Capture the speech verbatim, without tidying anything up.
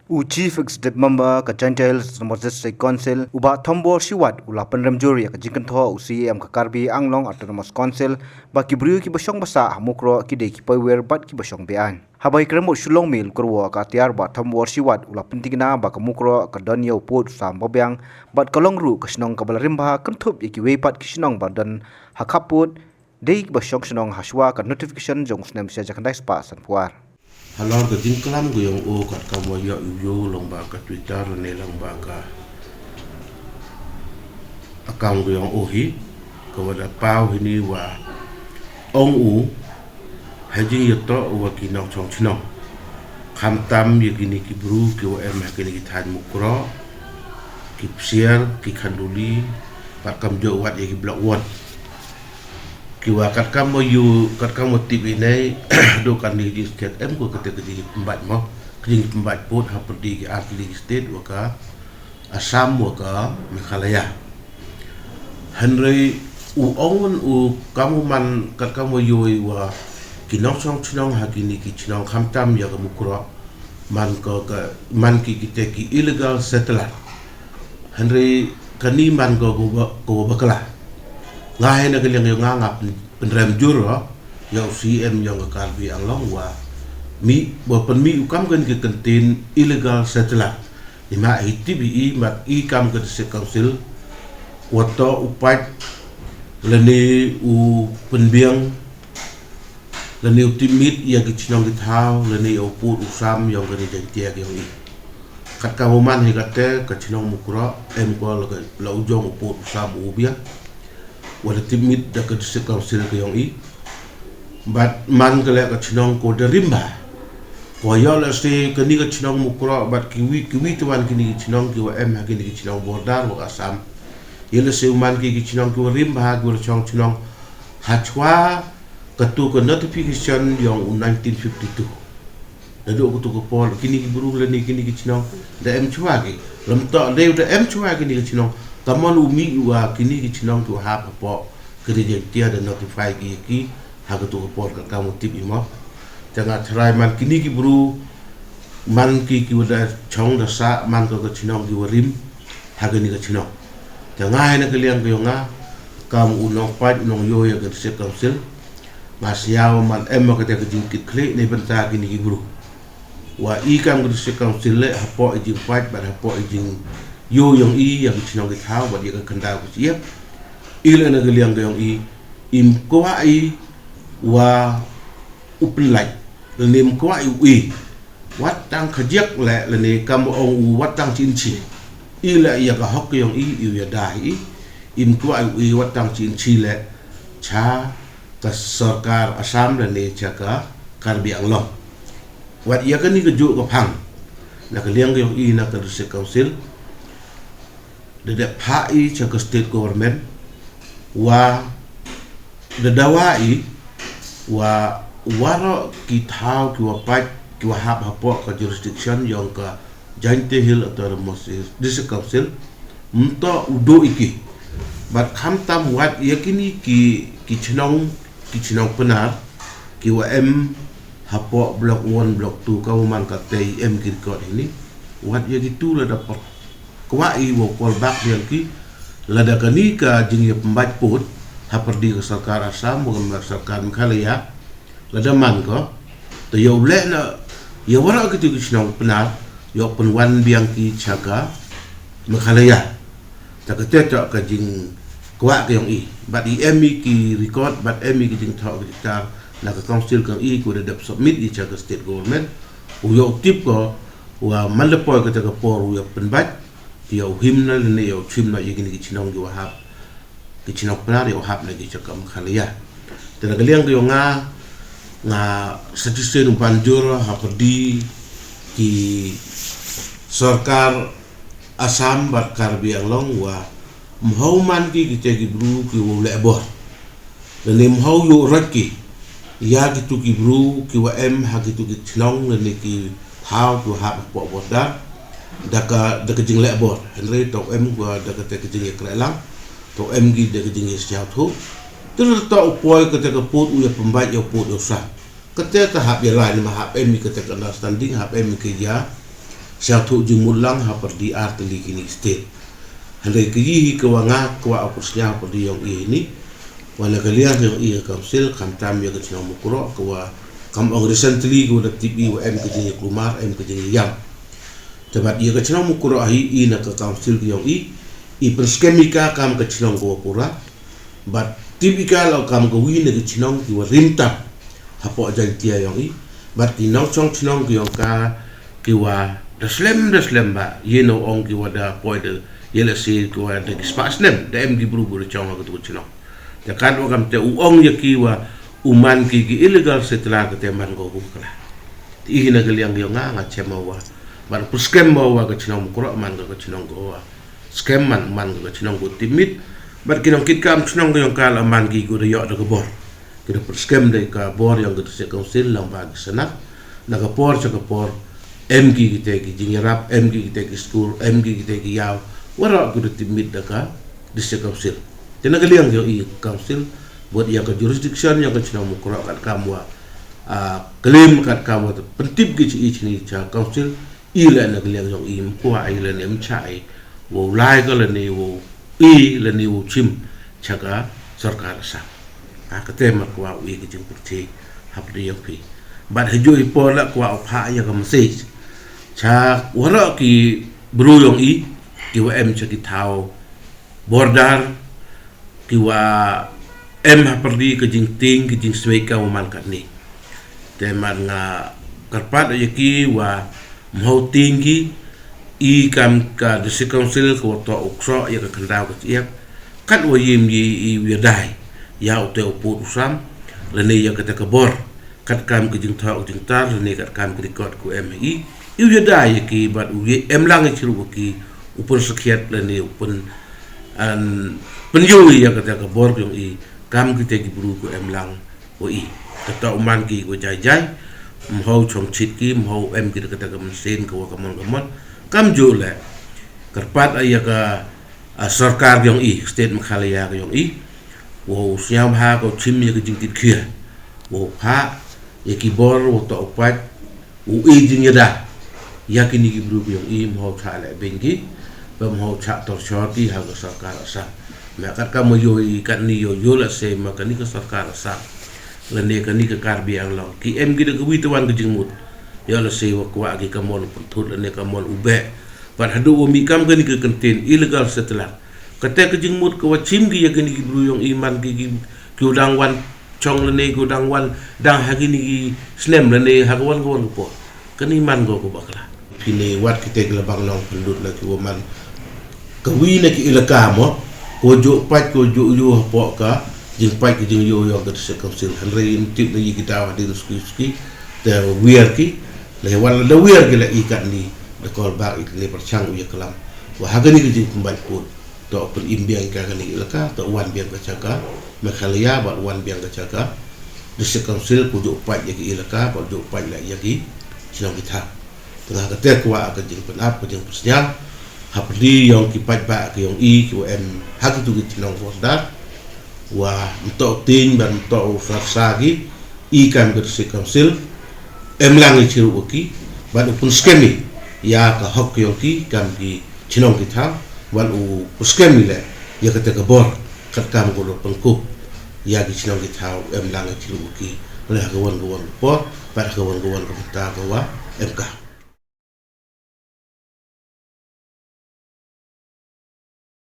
U Chief Executive Member ka Jaintia Hills Autonomous District Council, u Bah Thombor Shiwat, u la pynrem jur ya ka jingkynthoh u C E M ka Karbi Anglong Autonomous Council, ba ki briew ki ba shong ba sah ha Mukroh ki dei ki poiwer bad ki ba shong be-aiñ. Haba i krem u Shillong Mail, u kyrwoh ka atiar, Bah Thombor Shiwat u la pyntikna ba ka Mukroh ka don ya u pud u sam babiang, bad ka long ruh ka shnong ka ba la rim bha kynthup ya kiwei pat ki shnong ba don ha khappud, dei ki ba shong shnong hashwa ka notification jong u snem shi hajar khyndai spah san phaw ar. Halor ka jingklam ka yong u, katkam wa yoh u yoh long ba ka Twitter ne long ba ka account ka yong u hi, ka wa da paw hini wa ong u ha jingyatoh wa ki nongchong chnong, khamtam ya kini ki bru ki wa em ha kini ki thaiñ Mukroh, ki Psiar, ki Khanduli, bad kamjooh wat ya ki Block One. Ki wa katkam wa yoh, katkam wa tip i nei, du kani ka jingstet em ko kate ka jingpynbait mo, ka jingpynbait pud hapyrdi ki ar tylli ki state, wa ka Assam wa ka Meghalaya. Hynrei u ong u kam u man, katkam wa yoh i wa ki nongchong chnong ha kini ki chnong khamtam ya ka Mukroh, man ko ka, man ki kite ki illegal settler. Hynrei kani man ko ko ba, ko ba bakla. Nga hi na ka liang yong nga, nga pyn-, pynrem jur ya u C E M yong ka Karbi Anglong wa mih, wa pynmih u kam kani ka kyntien illegal settler. Neibhah hi tip i, i mat i kam ka District Council, wa toh u pait, lane u pynbiang, lane u tipmit ya ki chnong ki thaw, lane ya u pud u sam yong ka ri Jaintia ka yong i. Katkam u man hi kate, ka chnong Mukroh em ko la ka, la u jong u pud u sam u biang, wa da tipmit da ka District Council ka yong i. Bad man ka le ka chnong ko da rim bha. Ko yoh le se kani ka chnong Mukroh bad kiwi, kiwi twan kini ki chnong ki wa em ha kini ki chnong border wa ka Assam. Yoh le se u man ki ki chnong ki wa rim bha, ki wa chong chnong hachwa katu ka notification yong u nineteen fifty-two. Da du katu ka por, kini ki bru lane kini ki chnong da em chwa ki. Lem toh, da em chwa kini ki chnong, kamon u mih wa kini ki chnong ki wa hap hapoh ka ri Jaintia da notify ki ya ki ha katu ka por, katkam u tip i mo. Te nga tharai man kini ki bru, man ki ki wa da chong da sah, man ko ka chnong ki wa rim ha kani ka chnong. Te nga hi na ka liang ka yong nga, kam u nongpait, u nongyoh ya ka District Council, nga sñiaw man em ma kate ka jingkitkhlieh neibynta kini ki bru. Wa i kam ka District Council le, hapoh i jingpait bad hapoh i jingyoh yong i ya ki chnong ki thaw bad ya ka khyndaw ka chyiap, i le na ka liang ka yong i, im kwah i wa u pynlait, lane im kwah i u e wat tang khajiak le, lane kam ong u wat tang chi inchi. I le ya ka hok ka yong i, i u ya da hi i, im kwah i u e wat tang chi inchi le cha ka sorkar Assam lane cha ka Karbi Anglong. Wat ya kani ka juh ka phang, na ka liang ka yong i na ka District Council, da dep phah i cha ka state government, wa da dawa i wa waroh ki thaw ki wa pait ki wa hap hapoh ka jurisdiction yong ka Jaintia Hills Autonomous District Council, mynta u duh i ki. Bad khamtam wat ya kini ki, ki chnong, ki chnong Pnar, ki wa em hapoh Block One, Block Two, ka wa man kate i em ki record hini. Wat ya kitu lada por kwah i wow call back biang ki, lada kani ka jingyapynbait pud hapyrdi ka sorkar Assam wa ka sorkar Meghalaya, lada man ko, te yow leh na, ya waroh kitu ki chnong Pnar, yow pynwan biang ki cha ka Meghalaya. Te kate toh ka jingkwah ka yong i. Bad i em i ki record, bad em i ki jingthoh ki jingtar na ka council ka yong i, ko da dep submit i cha ka state government. U yow tip ko, wa man da poi kate ka por u ya pynbait, yow him na lane yow chim na ya kini ki chnong ki wa hap, ki chnong Pnar yow hap na ki cha ka Meghalaya. Te na ka liang ka yong nga, nga sa chisien u ban jur hapyrdi ki sorkar Assam bad Karbi Anglong wa mhaw man ki kite ki bru ki wow leh bor, lane mhaw yoh rot ki ya kitu ki bru ki wa em ha kitu ki chnong lane ki thaw ki wa hap hapoh border da ka, da ka jingleh bor. Hynrei toh em ko da kate ka jingyakrehlang, toh em ki da ka jingyasñiawthooh. Te lada toh u poi kate ka pud u ya pynbait ya u pud u sam, kate ta hap ya lai, neibhah hap em i kate ka understanding, hap em i ka ya Sñiawthooh jingmut lang hapyrdi ar tylli kini ki state. Hynrei ka yi hi ka wa nga kwah u pynsñiaw hapyrdi yong i hini, wa na ka liang yong i ka council, khamtam ya ka chnong Mukroh, ka wa kam ong recently ka wa da tip i wa em ka jingyakulmar, em ka jingyayam. Te bad ya ka chnong Mukroh hi, i na ka council ka yong i, i pynskhem i ka kam ka chnong ka wa pura, bad tip i ka la kam ka wi na ki chnong ki wa rim tam hapoh Jaintia yong i, bad ki nongchong chnong ki yong ka ki wa da slem, da slem ba, ye no ong ki wa da poi da, ye la si ki wa da ki spah snem, da em ki bru bru chong ha ka tu ka chnong. Te kat wa kam te u ong ya ki wa u man ki ki illegal settler ka te man ko kum kala. Te i na ka liang yong nga, nga chem wa, bad pynskhem wa ka chnong Mukroh man ka ka chnong ko wa skhem man, man ka ka chnong ko tipmit. Bad ki nongkit kam chnong ka yong ka la man ki ko da yoh da ka bor. Ki da pynskhem da ka bor yong ka district council lang ba ki sanat. Na ka por cha ka por, em ki ki te ki jingyarap, em ki ki te ki school, em ki ki te ki yaw. Waroh ki da tipmit da ka district council. Te na ka liang yong i council, bad ya ka jurisdiction yong ka chnong Mukroh kat kam wa, ah, claim kat kam wa te pyntip ki chi i chini cha council, i la na ka liang yong i mkwa i la ne mcha i, wow lai ka la ne wow i la ne wow chim cha ka sorkar Assam. Ah, ka te ma kwah u i ka jingpyrthei hapyrdi yong phi. Bad hajooh i por la kwah u phah ya ka message cha waroh ki bru yong i ki wa em cha ki thaw border, ki wa em hapyrdi ka jingtieng, ka jingsmei ka wa man katni. Te man nga kyrpad ya ki wa mhaw tieng ki, i kam ka district council ka wa toh u ksoh ya ka khyndaw ka chiap. Kat wa yim yi i u yadai ya u te u pud u sam, lane ya ka te ka bor. Kat kam ka jingthoh ka jingtar, lane kat kam ka record ku em i, i u yadai ya ki, bad u ye em lang i chirup wa ki, u pynsakhiat lane u pyn, an, pynyoh ya ka te ka bor yong i, kam ki te ki bru ku em lang wa i. Ka toh u man ki wa jai jai, mhaw chong chit ki, mhaw em ki da ka te ka mynsiem ka wa ka mon ka mon, kam jooh le. Kyrpad ya ka, ah, sorkar yong i, state Meghalaya ka yong i, wow sñiaw bha ka u chim ya ka jingkit khia, wow phah ya ki bor, wow toh u pait, u i jingyada ya kini ki bru ki yong i, mhaw chah le beng ki, ba mhaw chah torchor ki ha ka sorkar Assam. Ma kat kam wa yoh i katni yoh, yoh la se ma kani ka sorkar Assam, lane kani ka Karbi Anglong, ki em ki da ka wi te wan ka jingmut. Yoh la se wa kwah ki ka mon u pynthut lane ka mon u beh. Bad hadu wa mih kam kani ka kyntien illegal settler, ka te ka jingmut ka wa chim ki ya kini ki bru yong i man ki, ki, ki u dang wan chong lane ki u dang wan, dang ha kini ki snem lane ha ka wan ka wan ka por. Kani man ko ka bakla. Phi ne wat ki te ki la bang nongpynlut la ki wa man ka wi na ki ilaka mo, ko jooh pait, ko jooh yoh hapoh ka jingpait ka jingyoh yong ka district council. Hynrei ym tip na yi ki daw hadien suki suki te wiar ki, le wan la da wiar ki la i katni, da call back i ne pyrchang u ya klam wa ha kani ka jingpynbait pud. Toh u pynim biang i ka kani ka ilaka, toh u wan biang ka cha ka Meghalaya, bad u wan biang ka cha ka district council, ku jooh pait ya ki ilaka, bad jooh pait le ya ki chnong ki thaw. Te nga ka te kwah ka jingpynap, ka jingpynsñiaw hapyrdi yong ki paidbah ki yong i ki wa em ha ki tu ki chnong border, wa ym toh u tieng, bad ym toh u sarsa ki, i kam ka district council, em lang i chirup wa ki, bad u pynskhem i ya ka hok yong ki kam ki chnong ki thaw, bad u pynskhem i le ya ka te ka bor, kat kam ko lo pynkup ya ki chnong ki thaw, em lang i chirup wa ki, le ha ka wan ka wan ka por, bad ha ka wan ka wan ka bynta ka wa em ka.